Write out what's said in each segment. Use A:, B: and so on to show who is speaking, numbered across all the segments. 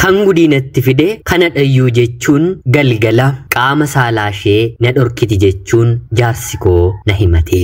A: Kan gudiinatti fide kana dhayyuu jechuun galgala qaama saalaa ishee na dhorkiti jechuun jaarsi koo na himate.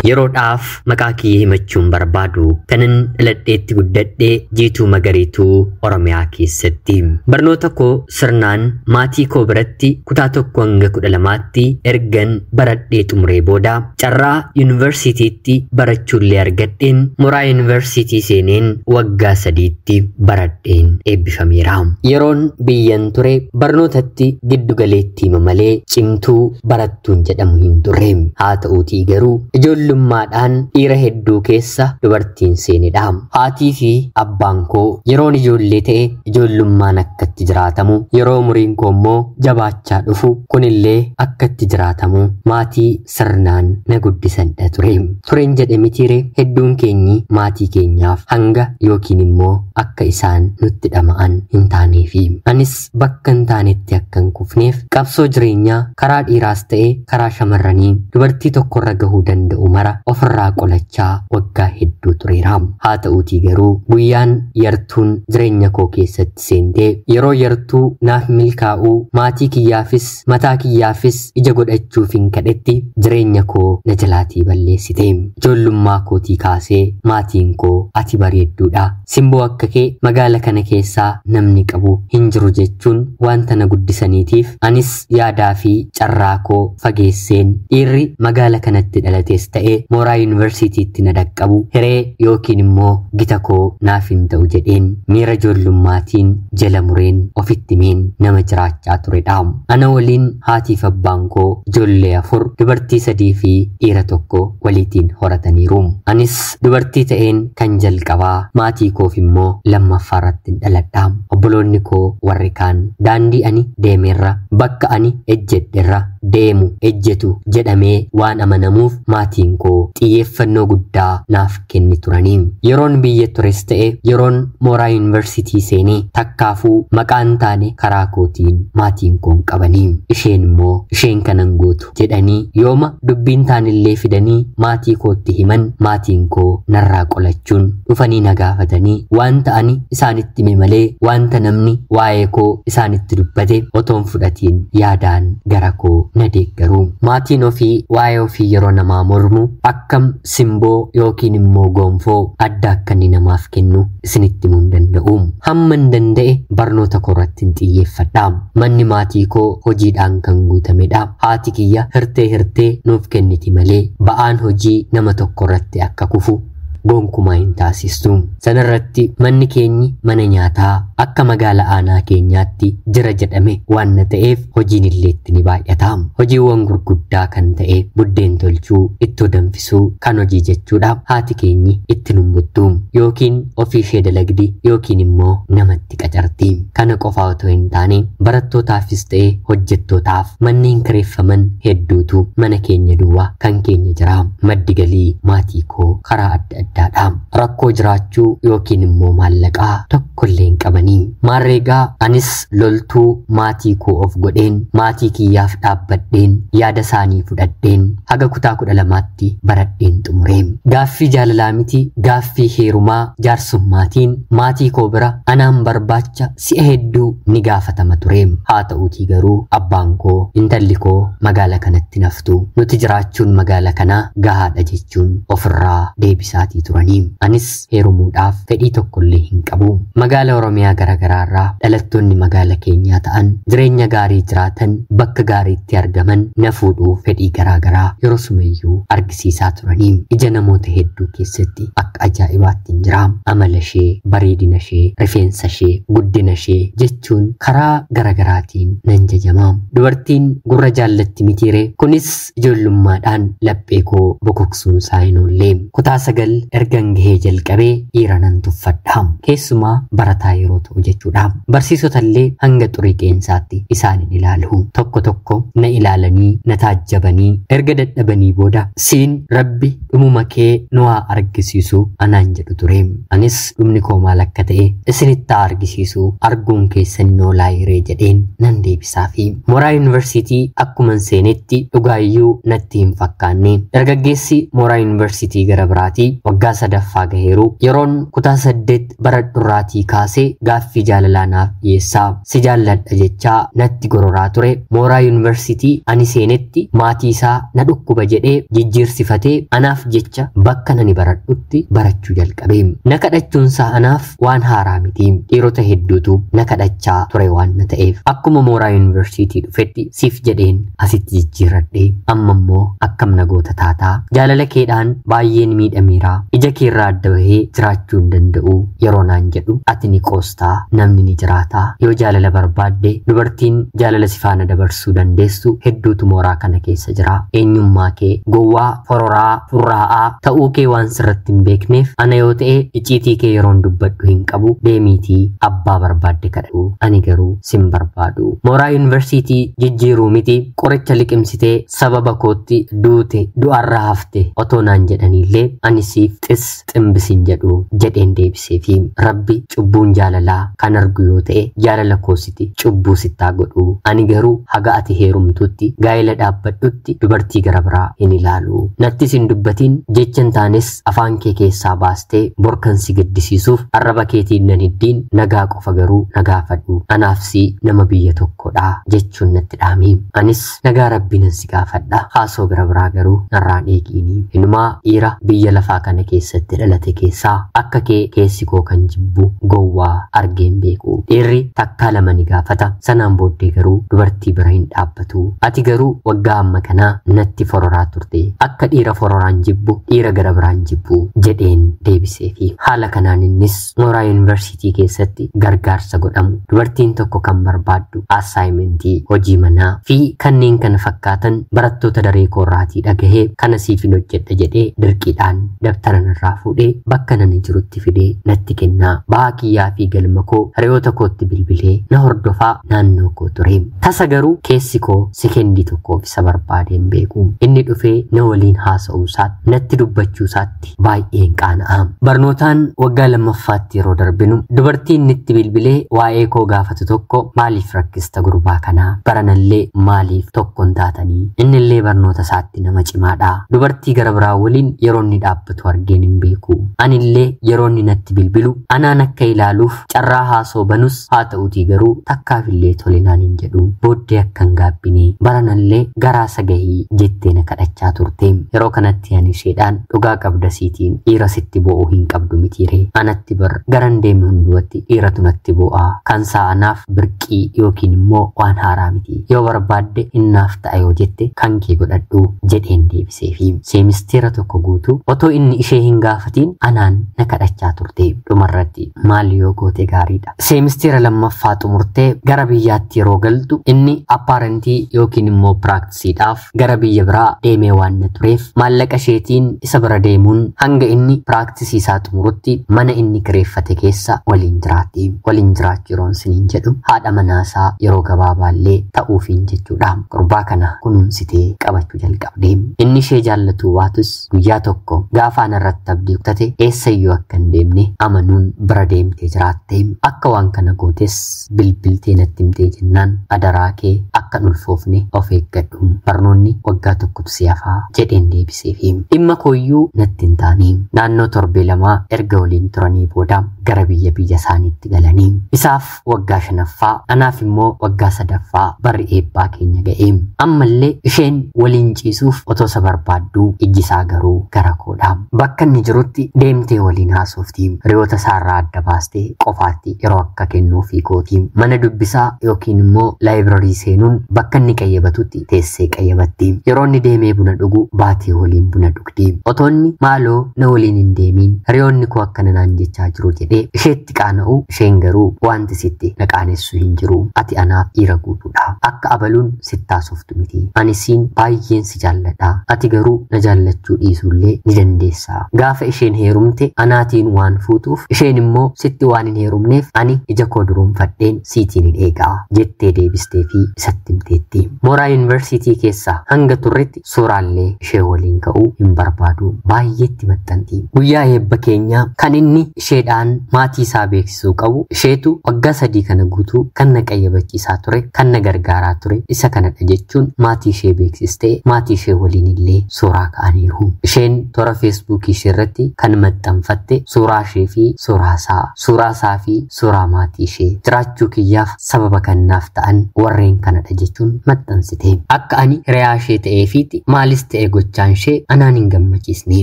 A: Yeroodhaaf maqaa kiyya himachuun barbaadu kanan dhaladheetti guddadhee Jiituu Magariituu Oromiyaa keessatti. Barnoota koo sirnaan maatii koo biratti kutaa 1 hanga 12tti ergan baradhee xumuree booda carraa yuunivarsiitiitti barachuullee argadheen mooraa yuunivarsiitii seeneen waggaa 3tti baradheen eebbifameera. Yeroon biyyan ture barnootatti giddu galeetti hima malee cimtuu barattuun jedhamu hin turre. Haa ta'uutii garuu ijoollummaadhaan dhiira hedduu keessa dubartiin seenedha. Haatii fi abbaan koo yeroon ijoollee ta'e ijoollummaan akkatti jiraatamu, yeroo umuriin koo immoo jabaachaa dhufu kunillee akkatti jiraatamu maatii sirnaan na guddisanidha ture. Tureen jedhe mitiire hedduun keenyi maatii keenyaaf hanga yookiin immoo akka isaan nutti dhama'an hin taaneefi. Anis bakka hin taanetti akka hin kufneef qabsoo jireenyaa karaa dhiiraas ta'e karaa shamarranii dubartii tokkorra gahuu danda'u mara ofirraa qolachaa waggaa hedduu tureera. Haa ta'uutii garuu guyyaan yartuun jireenya koo keessatti seentee yeroo yartuu naaf milkaa'uu maatii kiyyaafis mataa kiyyaafis ija godhachuuf hin kadhetti jireenya koo na jalaatii balleessite. Ijoollummaa kootii kaasee maatiin koo ati bareedduudha, simboo akka kee magaala kana keessaa namni qabu hin jiru jechuun wanta na guddisaniitiif anis yaadaa fi carraa koo fageesseen dhiirri magaala kanatti dhalates ta'e mooraa yuunivarsiitiitti na dhaqqabu hiree yookiin immoo gita koo naaf hin ta'u jedheen miira ijoollummaatiin jala mureen ofitti himeen nama jiraachaa turedha. Ana waliin haatiif abbaan koo ijoollee 4 dubartii 3 fi dhiira 1 waliitiin horataniiru. Anis dubartii ta'een kan jalqabaa maatii koof immoo lammaffaa irratti dhaladha. Obboloonni koo warri kaan daandii ani deemerra bakka ani ejjedherra deemu ejjetu jedhamee waan amanamuuf maatiin koo xiyyeeffannoo guddaa naaf kenni turanii. Yeroon biyya tures ta'e yeroon mooraa yuunivarsiitii seenee takkaafuu maqaan taane karaa kootiin maatiin koon qabanii. Isheen immoo isheen kanan gootu jedhanii yooma dubbiin taanillee fidanii maatii kootti himan maatiin koo narraa qolachuun dhufanii na gaafatanii wanta ani isaanitti hime malee wanta namni waa'ee koo isaanitti dubbate otoon fudhatiin yaadaan gara koo na deeggaru. Maatiin ofii waa'ee ofii yeroo namaa mormu akkam simboo yookiin immoo gonfoo adda akka inni namaaf kennu isinitti himuu hin danda'u. Hamma hin danda'e barnoota koo irratti hin xiyyeeffadha. Manni maatii koo hojiidhaan kan guutamedha. Haati kiyya hirtee hirtee nuuf kenniti malee ba'aan hojii nama tokko irratti akka kufu gonkumaa hin taasistu. Sanarratti manni keenyi mana nyaataa akka magaala aanaa keenyaatti jira jedhame waan na ta'eef hojiin illee itti ni baay'ata. Hojiiwwan gurguddaa kan ta'e buddeen tolchuu, ittoo danfisuu kan hojii jechuudha. Haati keenyi itti nun buttu yookiin ofii ishee dalagdi yookiin immoo namatti qacarti. Kana qofaa otoo hin taane barattootaafis ta'e hojjettootaaf manneen kireeffaman hedduutu mana keenya duwwaa kan keenya jira. Maddi galii maatii koo karaa adda addaadha. Rakkoo jiraachuu yookiin immoo maallaqaa tokkollee hin qabanii. Maarreegaa anis loltuu maatii koo of godheen maatii kiyyaaf dhaabbadheen yaada isaanii fudhadheen haga kutaa 12tti baradheen xumure. Gaaffii jaalalaa miti gaaffii heerumaa jaarsummaatiin maatii koo bira anaan barbaacha si'a hedduu ni gaafatama ture. Haa ta'uutii garuu abbaan koo intalli koo magaala kanatti naftu nuti jiraachuun magaala kanaa gahaadha jechuun ofirraa deebisaatii turanii. Anis heerumuudhaaf fedhii tokkollee hin qabu. Magaala Oromiyaa garaagaraarraa dhalattoonni magaala keenyaa ta'an jireenya gaarii jiraatan bakka gaariitti argaman na fuudhuuf fedhii garaagaraa yeroo sumayyuu argisiisaa turanii. Ija namoota hedduu keessatti akka ajaa'ibaatti hin jira. Amala ishee, bareedina ishee, rifeensa ishee, guddina ishee jechuun karaa garaagaraatiin nan jajama. Dubartiin gurra jaallatti mitiire kunis ijoollummaadhaan laphee koo bokoksuun isaa hin oolle. Kutaa 9 ergan gahee jalqabee dhiira nan tuffadha. Keessumaa barataa yeroo ta'u jechuudha. Barsiisota illee hanga xurii qeensaatti isaan hin ilaalu. Tokko tokko na ilaalanii na taajjabanii erga dadhabanii booda siin rabbi dhumuma kee nu haa argisiisu anaan jedhu ture. Anis dhumni koo maal akka ta'e isinitti argisiisu, arguun keessan noolaayiree jedheen nan deebisaafi. Mooraa yuunivarsiitii akkuman seenetti dhugaayyuu natti hin fakkaanne. Dargaggeessi mooraa yuunivarsiitii gara biraatii waggaa sadaffaa gaheeru yeroon kutaa 8 baradhurraatii kaasee gaaffii jaalalaa naaf dhiyeessaa, si jaalladha jechaa natti gororaa ture. Mooraa yuunivarsiitii ani seenetti maatii isaa na dhukkuba jedhee jijjiirsifatee anaaf jecha bakka nani baradhutti barachuu jalqabe. Na kadhachuunsaa anaaf waan haaraa miti. Dhiirota hedduutu na kadhachaa ture waan na ta'eef. Akkuma mooraa yuunivarsiitii dhufetti siif jedheen asitti jijjiirradhe. Amma immoo akkam na goota taataa? Jaalala keedhaan baay'een miidhameera. Ija keerraa adda bahee jiraachuu hin danda'u yeroo naan jedhu ati ni qoostaa, namni ni jiraataa. Yoo jaalala barbaadde dubartiin jaalala si faana dabarsuu dandeessu hedduutu mooraa kana keessa jira. Eenyummaa kee gowwaa, fororaa, furraa'aa ta'uu kee waan sirratti hin beekneef ana yoo ta'e icciitii kee yeroon dubbadhu hin qabu, deemiitii abbaa barbaadde kadhadhu, ani garuu sin barbaadu. Mooraa yuunivarsiitii jijjiiruu miti qoricha liqimsitee sababa kootti duute du'arra hafte otoo naan jedhaniillee ani siif xis ximbisin jedhu jedheen deebiseefi. Rabbi cubbuun jaalalaa kan argu yoo ta'e jaalala koositi cubbuu sittaa godhu. Ani garuu haga ati heerumtutti gaa'ela dhaabbadhutti dubartii gara biraa hin ilaalu. Nattis hin dubbatin, jecha hin taanes afaan kee keessaa baastee borkan si gaddisiisuuf arraba keetiin nan hiddiin, nagaa qofa garuu nagaafadhu. Anaaf si nama biyya tokkodha jechuun natti dhaami. Anis nagaa rabbii nan si gaafadha. Haasoo gara biraa garuu narraan eegiini. Inumaa dhiira biyya lafaa kana keessatti dhalate keessaa akka kee keessi koo kan jibbu gowwaa argeen beeku. Dhiirri takkaa lama ni gaafata. Sanaan booddee garuu dubartii bira hin dhaabbatu. Ati garuu waggaa amma kanaa natti fororaa turte. Akka dhiira fororaan jibbu dhiira gara biraan jibbu jedheen deebiseefi. Haala kanaan innis mooraa yuunivarsiitii keessatti gargaarsa godhamu dubartiin tokko kan barbaaddu assaayimentii, hojii manaa fi kanneen kana fakkaatan barattoota daree koorraatii dhagahee kana siifin hojjedha jedhee dirqiidhaan dabtara narraa fuudhee bakka nani jirutti fidee natti kennaa. Bahaa kiyyaa fi galma koo hiriyoota kootti bilbilee na hordofaa naannoo koo ture. Tasa garuu keessi koo sekendii tokkoof isa barbaadeen beeku. Inni dhufee na waliin haasa'uu isaatti, natti dubbachuu isaatti baay'een qaana'a. Barnootaan waggaa lammaffaatti yeroo darbinu dubartiin itti bilbilee waa'ee koo gaafatu tokko maaliif rakkista gurbaa kanaa? Baranallee maaliif tokko hin taatanii? Innillee barnoota isaatti nama cimaadha. Dubartii gara biraa waliin yeroo inni dhaabbatu argeen hin beeku. Anillee yeroo inni natti bilbilu anaan akka ilaaluuf carraa haasoo banus haa ta'utii garuu takkaafillee tolinaan hin jedhu. Booddee akka hin gaabbine baranallee garaa sagahii jettee na kadhachaa turte. Yeroo kanatti ani isheedhaan dhugaa qabda siitiin dhiira sitti bo'uu hin qabdu mitiire. Anatti bar garan deeme hunduratti dhiiratu natti bo'aa. Kan anaaf birqii yookiin immoo waan haaraa miti. Yoo barbaadde innaaf ta'a yoo jette kan kee godhadhu jedheen deebiseefi. Seemisteera tokko guutuu otoo inni ishee hin gaafatiin anaan na kadhachaa turte. Dhumarratti maal yoo goote gaariidha. Seemisteera lammaffaa xumurtee gara biyyaatti yeroo galtu inni appaarentii yookiin immoo piraaktiisiidhaaf gara biyya biraa deemee waan na tureef maallaqa isheetiin isa bira deemuun hanga inni piraaktisii isaa xumurutti mana inni kireeffate keessa waliin jiraatti. Waliin jiraachuu yeroon siniin jedhu haadha manaasaa yeroo gabaabaallee ta'uufiin jechuudha. Gurbaa kana kunuunsitee qabachuu jalqabde. Inni ishee jaallatuu baatus guyyaa tokko gaafa anarratti abdii kutate eessayyuu akka hin deemne amanuun bira deemtee jiraatte. Akka waan kana gootes bilbiltee natti himtee jennaan adaraa kee akka hin ulfoofne of eeggadhu. Barnoonni waggaa tokkotu si hafaa jedheen deebiseefi. Dhimma kooyyuu natti hin taane. Naannoo torbee lamaa erga waliin turanii booda gara biyya isaaniitti galanii. Isaaf waggaa shanaffaa, anaaf immoo waggaa sadaffaa barri eebbaa keenya ga'e. Ammallee isheen waliin ciisuuf otoo isa barbaadduu ijji isaa garuu gara koodha. Bakka inni jirutti deemtee waliin haasofti. Hiriyoota isaarraa adda baastee qofaatti yeroo akka kennuufii gooti. Mana dubbisaa yookiin immoo laayibrarii seenuun bakka inni qayyabatutti teessee qayyabatti. Yeroo inni deemee buna dhugu baatee waliin buna dhugdi. Otoo inni maaloo na waliin hin deemiin hiriyoonni koo akkana naan jechaa jiru jedhee isheetti qaana'u, isheen garuu wanti sitti na qaanessu hin jiru. Ati anaaf dhiira guutuudha. Akka abaluun sittaasoftu miti. Ani siin baay'een si jaalladha. Ati garuu na jaallachuu dhiisuullee ni dandeessa. Gaafa isheen heerumtu heerumte anaatiin waan fuutuuf isheen immoo sitti waan hin heerumneef ani ija koo duruunfadheen siitiin hin eegaa jettee deebistee fi isatti himteetti. Mooraa yuunivarsiitii keessa hanga turretti suuraallee ishee waliin ka'uu hin barbaadu. Baay'eetti maxxanti. Guyyaa eebba keenyaa kan inni isheedhaan maatii isaa beeksisuu qabu isheetu waggaa 3 kana guutuu kan na qayyabachiisaa ture, kan na gargaaraa ture isa kanadha jechuun maatii ishee beeksistee maatii ishee waliin illee suuraa ka'aniiru. Isheen toora feesbuukii ishee irratti kan maxxanfatte suuraa ishee fi suuraa isaa, suuraa isaa fi suuraa maatii ishee jiraachuu kiyyaaf sababa kannaaf ta'an warreen kanadha jechuun maxxansite. Akka ani hiriyaa ishee ta'eefiitti maalis ta'e gochaan ishee anaan hin gammachiisne.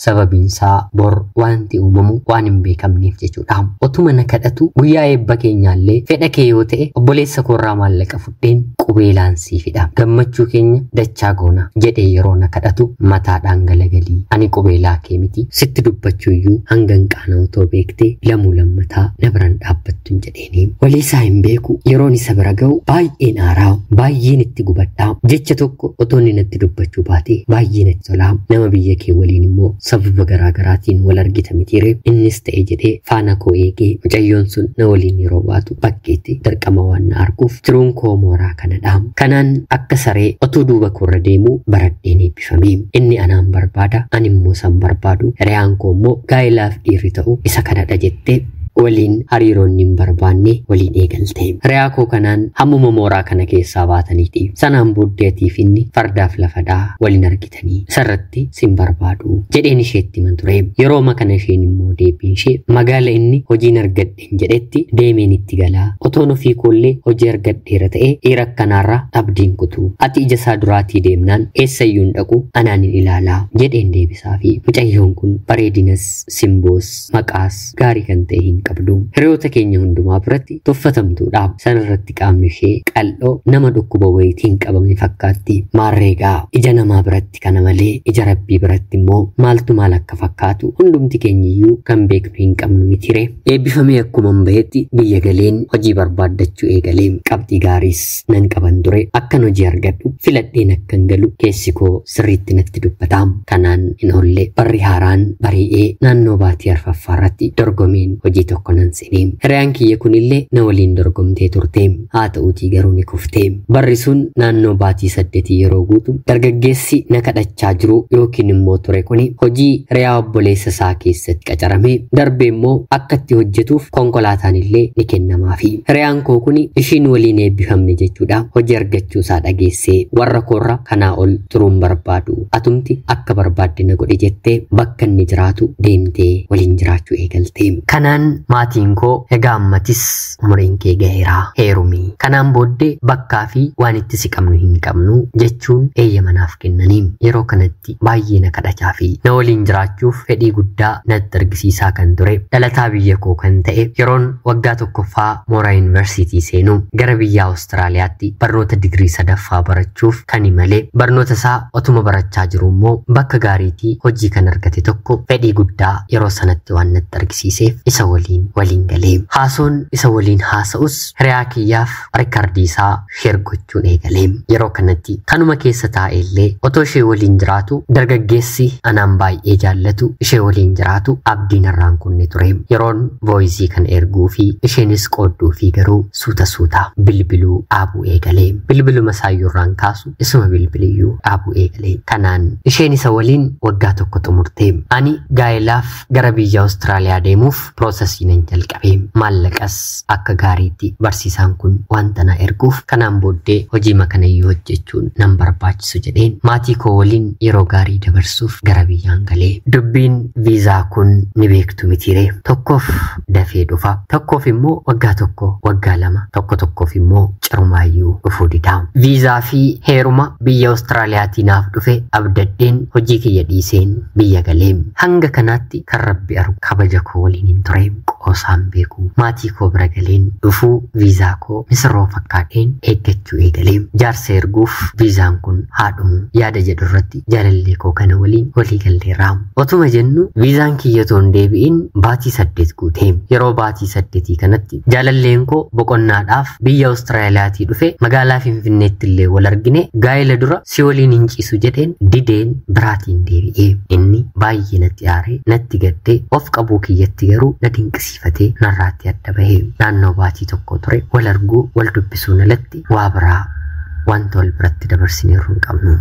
A: Sababiin isaa bor wanti uumamu waan hin beekamneef jechuudha. Otuma na kadhatu guyyaa eebba keenyaallee fedha kee yoo ta'e obboleessa koorraa maallaqa fudheen qubeelaan siifidha. Gammachuu keenya dachaa goona jedhee yeroo na kadhatu mataadhaan galagalii ani qubeelaa kee miti sitti dubbachuu iyyuu hangan qaana otoo beektee lamuu lammataa na biraan dhaabbattu hin jedheeni. Walii isaa hin beeku yeroon isa bira ga'u baay'een aaraa baay'een itti gubadhaa jecha tokko otoo inni natti dubbachuu baatee baay'ee natti tolaa. Nama biyya kee waliin immoo sababa garaagaraatiin wal argita mitiire innis ta'e jedhee faana koo eegee mucayyoon sun na waliin yeroo baatu bakkeetti dirqama waan na arguuf jiruun koo mooraa kanadha. Kanaan akka saree otoo duuba koorra deemuu baradheen eebbifame. Inni anaan barbaada ani immoo san barbaadu hiriyaan koo immoo gaa'ilaaf dhiirri ta'u isa kanadha jettee waliin hariiroonni hin barbaanne waliin eegalte. Hiriyaa koo kanaan hammuma mooraa kana keessaa baataniiti. Sanaan booddeetiif inni fardaaf lafadhaa waliin argitanii isarratti sin barbaadu jedheen isheetti himan ture. Yerooma kana isheen immoo deebiin ishee magaala inni hojiin argadheen jedhetti deemeen itti galaa. Otoon ofii koollee hojii argadheera ta'e dhiira akkanaarraa abdiin kutu. Ati ija isaa duraatii deemnaan eessayyuu hin dhaqu anaan hin ilaalaa jedheen deebisaa fi mucayyoon kun bareedinas simboos maqaas gaarii kan ta'e hin qabdu. Hiriyoota keenya hundumaa biratti tuffatamtuudha. Sanarratti qaamni ishee qal'oo nama dhukkuba wayiitiin qabame fakkaatti. Maarreegaa ija namaa biratti kana malee ija rabbii biratti immoo maaltu maal akka fakkaatu hundumti keenyiyyuu kan beeknu hin qabnu mitire. Eebbifamee akkuma bahetti biyya galeen hojii barbaaddachuu eegalee qabxii gaariis nan qaban ture. Akkan hojii argadhu filadheen akkan galu keessi koo sirriitti natti dubbata. Kanaan hin oolle barri haaraan bari'ee naannoo baatii arfaffaa irratti dorgomeen hojii tokko nan seenee. Hiriyaan kiyya kunillee na waliin dorgomtee turte. Haa ta'uutii garuu ni kufte. Barri sun naannoo baatii 8 yeroo guutu dargaggeessi na kadhachaa jiru yookiin immoo ture kuni hojii hiriyaa obboleessa isaa keessatti qacarame darbee immoo akka itti hojjetuuf konkolaataan illee ni kennamaafi. Hiriyaan koo kuni ishiin waliin eebbifamne jechuudha. Hojii argachuu isaa dhageessee warra koorra kanaa ol turuun barbaadu. Atumti akka barbaadde na godhe jettee bakka inni jiraatu deemtee waliin jiraachuu eegalte. Kanaan maatiin koo egaa ammatis umuriin kee gaheera heerumi. Kanaan booddee bakkaa fi waan itti siqamnu hin qabnu jechuun eeyyama naaf kennanii. Yeroo kanatti baay'ee na kadhachaa fi na waliin jiraachuuf fedhii guddaa natti argisiisaa kan ture dhalataa biyya koo kan ta'e yeroon waggaa 1ffaa mooraa yuunivarsiitii seenu gara biyya Awustiraaliyaatti barnoota digirii 3ffaa barachuuf kan imalee barnoota isaa otuma barachaa jiru immoo bakka gaariitii hojii kan argate tokko fedhii guddaa yeroo sanatti waan natti argisiiseef isa waliin galee. Haasoon isa waliin haasa'us hiriyaa kiyyaaf rikardii isaa sheer gochuun eegalee. Yeroo kanatti kanuma keessa taa'e illee otoo ishee waliin jiraatu dargaggeessi anaan baay'ee jaallatu ishee waliin jiraatu abdiin irraan kunne ture. Yeroon voisii kana erguu fi isheenis qoodduu fi garuu suuta suuta bilbiluu dhaabuu eegalee. Bilbiluma isaayyuu irraan kaasu isuma bilbiliyyuu dhaabuu eegalee. Kanaan isheen isa waliin waggaa 1 xumurte. Ani gaa'ilaaf gara biyya Awustiraaliyaa deemuuf piroosesii nan jalqabe. Maallaqas akka gaariitti barsiisaan kun wanta na erguuf kanaan booddee hojii makanayyuu hojjechuun nan barbaachisu jedheen maatii koo waliin yeroo gaarii dabarsuuf gara biyyaan galee. Dubbiin viizaa kun ni beektu mitiire. Tokkoof dafee dhufa, tokkoof immoo waggaa 1, waggaa 2, tokko tokkoof immoo cirumaayyuu dhufuu dida. Viizaa fi heeruma biyya Awustiraaliyaatii naaf dhufe abdadheen hojii kiyya dhiiseen biyya galee. Hanga kanaatti kan rabbi argu kabaja koo waliin hin ture. Rakkoo isaan beeku. Maatii koo bira galeen dhufuu viizaa koo misirroo fakkaadheen eeggachuu eegalee jaarsa erguuf viizaan kun haadhumu yaada jedhu irratti jaalallee koo kana waliin walii galleerra. Otuma jennu viizaan kiyya otoo hin deebi'in baatii 8 guute. Yeroo baatii 8 kanatti jaalalleen koo boqonnaadhaaf biyya Awustiraaliyaatii dhufe magaalaa Finfinneetti illee wal argine gaa'ela dura si waliin hin ciisu jedheen dideen biraatiin deebi'e. Inni baay'ee natti aaree natti gaddee of qabuu kiyyatti garuu na dinqisiifatee narraatti adda bahe. Naannoo baatii tokko ture wal arguu wal dubbisuun alatti waa biraa wanta wal biratti dabarsineerru hin qabnu.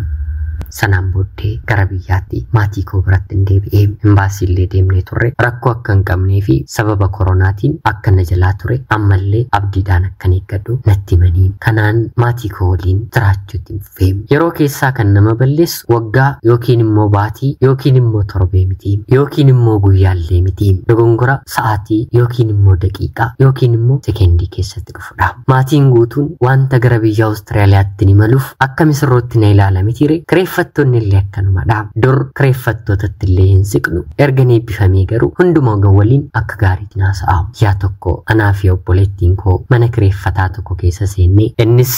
A: Sanaan booddee gara biyyaatti maatii koo biratti hin deebi'ee imbaasii illee deemnee turre rakkoo akka hin qabnee fi sababa koronaatiin akka na jalaa ture ammallee abdiidhaan akkan eeggadhu natti himanii kanaan maatii koo waliin jiraachuutti hin fufee. Yeroo keessaa kan nama balleessu waggaa yookiin immoo baatii yookiin immoo torbee miti yookiin immoo guyyaallee miti dogongora sa'aatii yookiin immoo daqiiqaa yookiin immoo sekendii keessatti dhufudha. Maatiin guutuun wanta gara biyya Awustiraaliyaatti ni maluuf akka misirrootti na ilaala mitiire kireeffattoonni illee akkanumadha. Dur kireeffattootatti illee hin siqnu. Erga eebbifamee garuu hundumaa waliin akka gaariitti haasa'a. Yaa tokko anaa fi obboleettiin koo mana kireeffataa tokko keessa seennee innis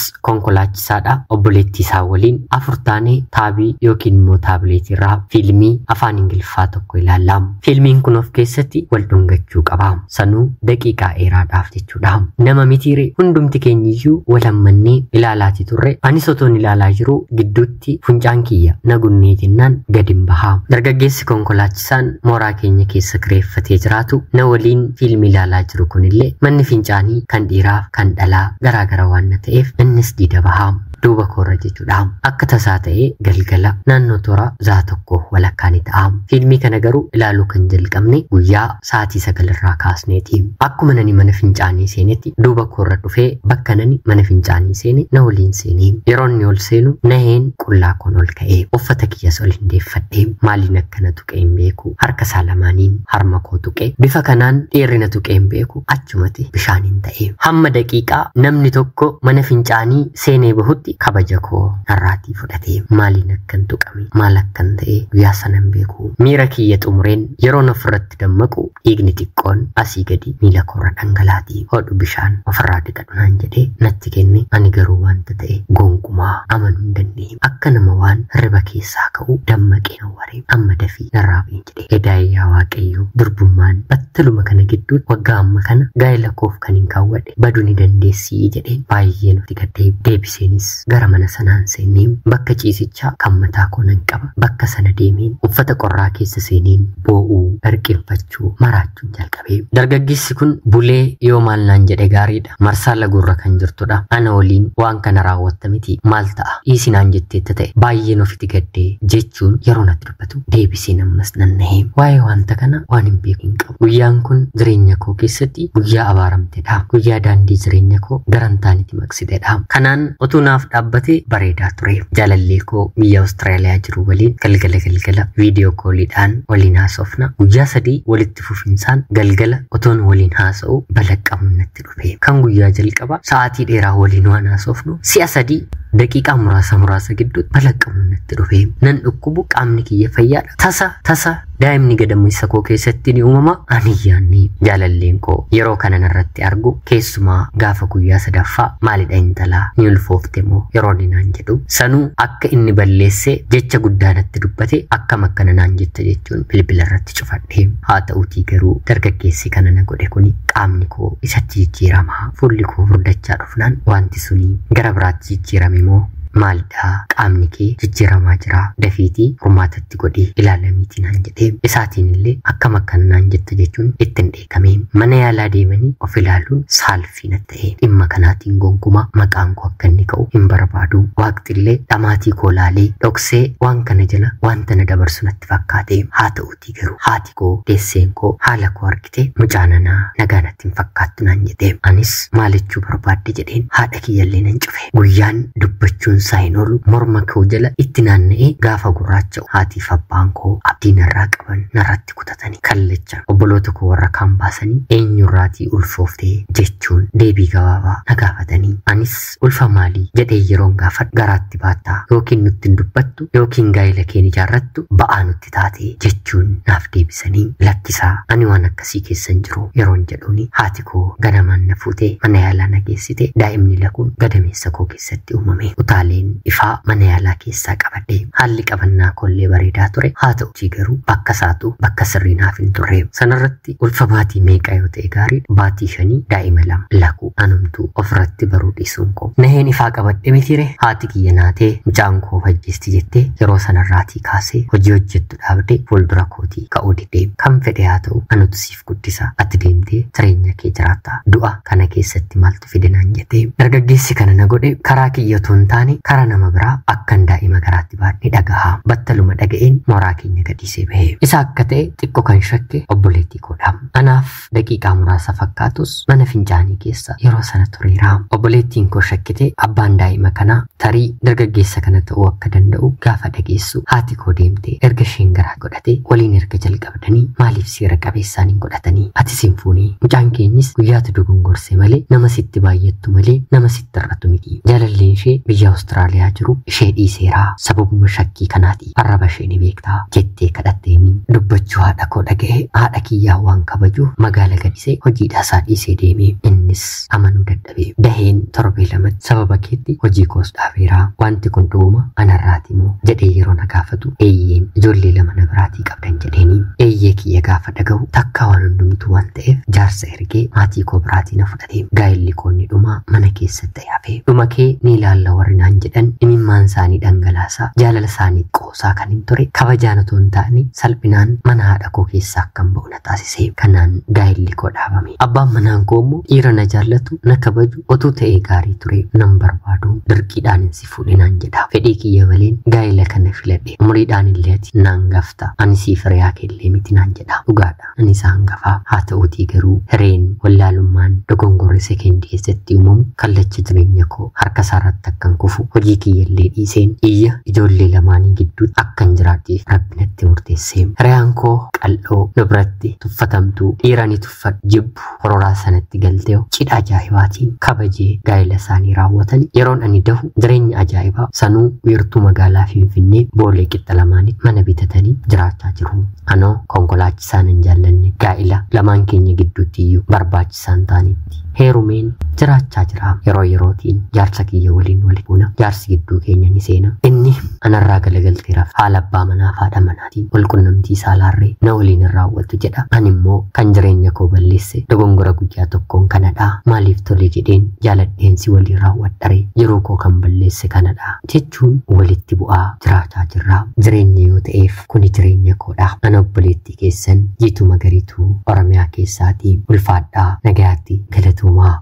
A: konkolaachisaadha. Obboleettii isaa waliin afur taanee taabii yookiin immoo taabileetii irraa fiilmii afaan Ingiliffaa tokko ilaalla. Fiilmiin kun of keessatti wal dhungachuu qaba. Sanuu daqiiqaa dheeraadhaaf jechuudha. Nama mitiire hundumti keenyiyyuu wal hammannee ilaalaati turre. Anis otoon ilaalaa jiru gidduutti funcaan kiyya na gunnee jennaan gadi hin bahaa. Dargaggeessi konkolaachisaan mooraa keenya keessa kireeffatee jiraatu na waliin fiilmii ilaalaa jiru kunillee manni fincaanii kan dhiiraaf kan dhalaa garaagara waan na ta'eef innis diida bahaa. Duuba koorra jechuudha. Akka tasaa ta'ee galgala naannoo toora za'a tokko walakkaa ni ta'a. Fiilmii kana garuu ilaaluu kan jalqabne guyyaa sa'aatii 9 irraa kaasneeti. Akkuma nani mana fincaanii seenetti duuba koorra dhufee bakka nani mana fincaanii seene na waliin seenee yeroo inni ol seenu naheen qullaa koon ol ka'ee uffata kiyyas ol hin deeffadhee maaliin akkana tuqee hin beeku harka isaa lamaaniin harma koo tuqee bifa kanaan dheerina tuqee hin beeku achumatti bishaaniin ta'e. Hamma daqiiqaa namni tokko mana fincaanii seenee bahutti kabaja koo narraatii fudhate maaliin akkan tuqame maal akkan ta'e guyyaa sana hin beeku. Miira kiyya xumureen yeroon ofirratti dammaqu dhiigni xiqqoon asii gadi miila koorra dhangalaati. Hodhu bishaan ofirraa dhiqadhu naan jedhee natti kenne ani garuu wanta ta'e gonkumaa amanuu hin dandeenye. Akka nama waan hirriba keessaa ka'u dammaqee na waree amma dafii narraa bu'in jedhe. Edaayyaa Waaqayyoo durbummaan battaluma kana gidduutti waggaa amma kana gaa'ela koof kan hin kaawwadhe baduu ni dandeessii jedheen baay'ee nutti gaddee deebiseenis gara mana sanaan seennee bakka ciisichaa kan mataa koo nan qaba. Bakka sana deemeen uffata qorraa keessa seeneen boo'uu, hirqinfachuu, maraachuun jalqabe. Dargaggeessi kun bulee yoo maal naan jedhe gaariidha. Marsaa laguurra kan jirtudha. Ana waliin waan kana raawwatta miti. Maal ta'a? Dhiisi naan jetteetta ta'e baay'een ofitti gaddee jechuun yeroo natti dubbatu deebiseen ammas nan nahee. Waa'ee wanta kana waan hin beeku hin qabu. Guyyaan kun jireenya koo keessatti guyyaa abaaramtedha. Guyyaa daandii jireenya koo garantaanitti maqsitedha. Kanaan otuu naaf dhaabbate bareedaa ture. Jaalallee koo biyya Awustiraaliyaa jiru waliin galgala galgala viidiyoo kooliidhaan waliin haasofna. Guyyaa 3 walitti fufinsaan galgala otoon waliin haasa'u balaqqamuun natti dhufe. Kan guyyaa jalqaba sa'aatii dheeraa waliin waan haasofnu si'a 3 daqiiqaa muraasa gidduutti balaqqamuun natti dhufe. Nan dhukkubu qaamni kiyya fayyaadha. Tasa tasa daa'imni gadameessa koo keessatti ni uumama ani yaanni jaalalleen koo yeroo kana narratti argu keessumaa gaafa guyyaa 3ffaa maalidha intalaa ni ulfoofte moo yeroo inni naan jedhu sanuu akka inni balleessee jecha guddaa natti dubbate akkam akkana naan jetta jechuun bilbila irratti cufadhe. Haa ta'uutii garuu dargaggeessi kana na godhe kuni qaamni koo isatti jijjiiramaa fuulli koo furdachaa dhufnaan wanti suni gara biraatti jijjiirame moo maalidha qaamni kee jijjiiramaa jira dafiitii furmaatatti godhee ilaalamiitii naan jedhee isaatiin illee akkam akkana naan jetta jechuun ittiin dheekame. Mana yaalaa deemanii of ilaaluun saalfii na ta'e. Dhimma kanaatiin gonkumaa maqaan koo akka inni ka'u hin barbaadu. Waaqti illee dhamaatii koo laalee dhoksee waan kana jala wanta na dabarsu natti fakkaate. Haa ta'uutii garuu haati koo deesseen koo haala koo argite mucaa nanaa nagaa natti hin fakkaattu naan jedhee anis maal jechuu barbaadde jedheen haadha kiyyallee nan cufe. Guyyaan dubbachuun ta'uunsaa hin oolu. Morma koo jala itti naanna'ee gaafa gurraacha'u haatiif abbaan koo abdii narraa qaban narratti kutatanii kallacha obboloota koo warra kaan baasanii eenyurraatii ulfooftee jechuun deebii gabaabaa na gaafatanii, anis ulfa maalii jedhee yeroon gaafadhu garaatti baattaa yookiin nutti hin dubbattu yookiin gaa'ela keen ijaarrattu ba'aa nutti taate jechuun naaf deebisanii, lakkisaa ani waan akkasii keessan jiru yeroon jedhuuni haati koo ganamaan na fuutee mana yaalaa na geessite. Daa'imni lakuun gadameessa koo keessatti uumame. Utaaleen ifaa mana yaalaa keessaa qabadhe. Haalli qabannaa koollee bareedaa ture. Haa ta'utii garuu bakka isaatu bakka sirrii naaf hin turre. Sanarratti ulfa baatii meeqa yoo ta'e gaarii, baatii 5, daa'ima 2 lakuu anumtuu ofirratti baruu dhiisuun koo. Naheen ifaa qabadhe mitiire, haati kiyya naatee mucaan koo fajjeesti jettee yeroo sanarraatii kaasee hojii hojjettu dhaabdee fuuldura kootii ka'uu didee, kan fedhe haa ta'u anutu siif guddisa, ati deemtee jireenya kee jiraatta, du'a kana keessatti maaltu fide naan jettee. Dargaggeessi kana na godhe karaa kiyya otoo hin taane karaa nama biraa akkan daa'ima garaatti baadhee dhagaha. Battaluma dhaga'een mooraa keenya gadhiisee bahe. Isa akka ta'e xiqqoo kan shakke obboleettii koodha. Anaaf daqiiqaa muraasa fakkaatus mana fincaanii keessa yeroo sana tureera. Obboleettiin koo shakkite abbaan daa'ima kanaa tarii dargaggeessa kana ta'uu akka danda'u gaafa dhageessu, haati koo deemte erga isheen garaa godhate waliin erga jalqabdanii maaliif seera qabeessaan hin godhatanii, ati sin fuunee mucaan keenyis guyyaatu dogongorse malee nama sitti baay'attu malee nama sitti hir'atu miti. Jaalalleen ishee biyya Awustiraaliyaa jiru ishee dhiiseera sababuma shakkii kanaati, arraba ishee ni beektaa jettee kadhatteeni. Dubbachuu haadha koo dhaga'e, haadha kiyyaa waan kabajuuf magaala gadhisee hojiidhaa isaa dhiisee deeme. Innis amanuu dadhabe. Daheen torbee 2tti sababa keetti hojii koos dhaabeera, wanti kun dhuguma anarraati moo jedhee yeroo na gaafatu, eeyyeen ijoollee 2 na biraatii qabdan jedheeni. Eeyyee kiyya gaafa dhaga'u takkaa waan hundumtuu waan ta'eef jaarsa ergee maatii koo biraatii na fudhate. Gaa'elli koo inni dhumaa mana keessatti hafe. Dhuma kee ni ilaalla warri naan jedhan imimmaan isaanii dhangalaasaa jaalala isaanii qoosaa kan hin ture kabajaan otoo hin taane salphinaan mana haadha koo keessaa akkan ba'u na taasise. Kanaan gaa'elli koo dhaabame. Abbaan manaan koo immoo dhiira na jaallatu na kabaju otuu ta'ee gaarii ture, nan barbaadu, dirqiidhaan hin si fuudhe naan jedha. Fedhii kiyya maleen gaa'ela kana filadhe, umuriidhaan illee ati naan gafta, ani siif hiriyaa keellee miti naan jedha. Dhugaadha, ani isa hangafaa. Haa ta'uutii garuu hireen wallaalummaan dogongorri sekendii keessatti uumamu kallacha jireenya koo harka isaarratti akkan kufu, hojii kiyyallee dhiiseen iyya ijoollee lamaanii gidduutti akkan jiraadheef rabbi natti murteesse. Hiriyaan koo qal'oo nu biratti tuffatamtuu dhiira ni tuffadhu jibbu hororaa sanatti galtee cidha ajaa'ibaatiin kabajee gaa'ela isaanii raawwatan. Yeroon ani dahu jireenya ajaa'ibaa sanuu wiirtuu magaalaa Finfinnee Boolee qixxa lamaanitti mana bitatanii jiraachaa jiru. Anoo konkolaachisaan hin jaallanne gaa'ela lamaan keenya gidduutti iyyuu barbaachisaan ta'anitti heerumeen jiraachaa jira. Yeroo yerootiin jaarsa kiyya waliin walitti buuna. Jaarsi gidduu keenya ni seena. Inni anarraa galagalteeraaf haala abbaa manaa fi haadha manaatiin wal qunnamtii saalaarree na waliin hin raawwatu jedha. Ani immoo kan jireenya koo balleesse dogongora guyyaa tokkoon kanadha. Maaliif tole jedheen jaaladheensi waliin raawwadhare, yeroo koo kan balleesse kanadha jechuun walitti bu'aa jiraachaa jirra. Jireenya yoo ta'eef kuni jireenya koodha. Ana obboleettii keessan Jiituu Magariituu Oromiyaa keessaatii, ulfaadhaa, nagayaatti, galatoomaa.